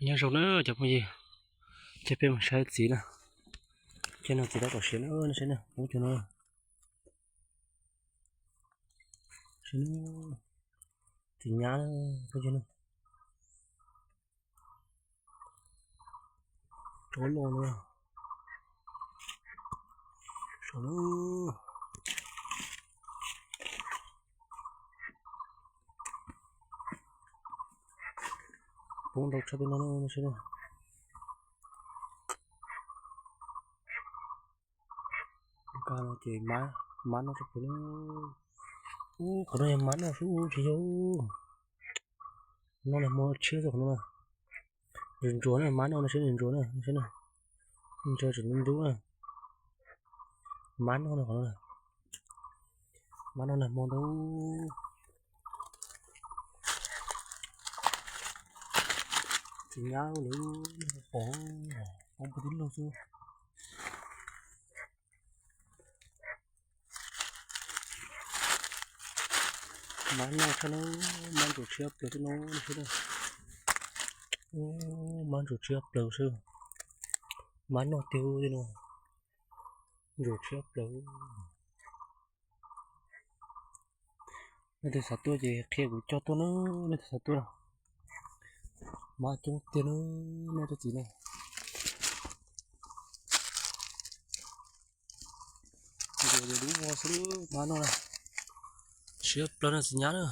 Nyob zoo na cov phooj ywg, ces peb mus saib txiv na. Ces no txiv tab tom siav na, nej saib na, poob cuag no. Saib na, txiv nyab na, poob cuag no. Rov loj na. Saum no. Poob ntau tshaj peb no na, saib na. Ka no ces mab noj tshaj plaws na. Ub, qhov no yog mab noj xwb tsis yog. No na hmo tshiab xwb qhov no na. Ntsuag ntsuag na, mab noj no saib, ntsuag ntsuag na, saib na. Ntsuag tseem ntub ntub na. Mab noj no qhov no na. Mab noj nag hmo ntau. Txiv nyab lawv pom, poob puag tib lub xwb. Mab noj tshaj no, mab ntsuag tshiab plaws xwb no, saib na. Mab ntsuag tshiab plaws xwb. Mab noj tiag li no. Ntsuag tshiab plaws. Leej twg xav tuaj ces qhia kuv coj tuaj na, leej twg xav tuaj. Mab coob tiag na, noj tuaj txiv na. Ntsuag dub vog xwb, mab noj na. Tshiab plaws na txiv nyab na.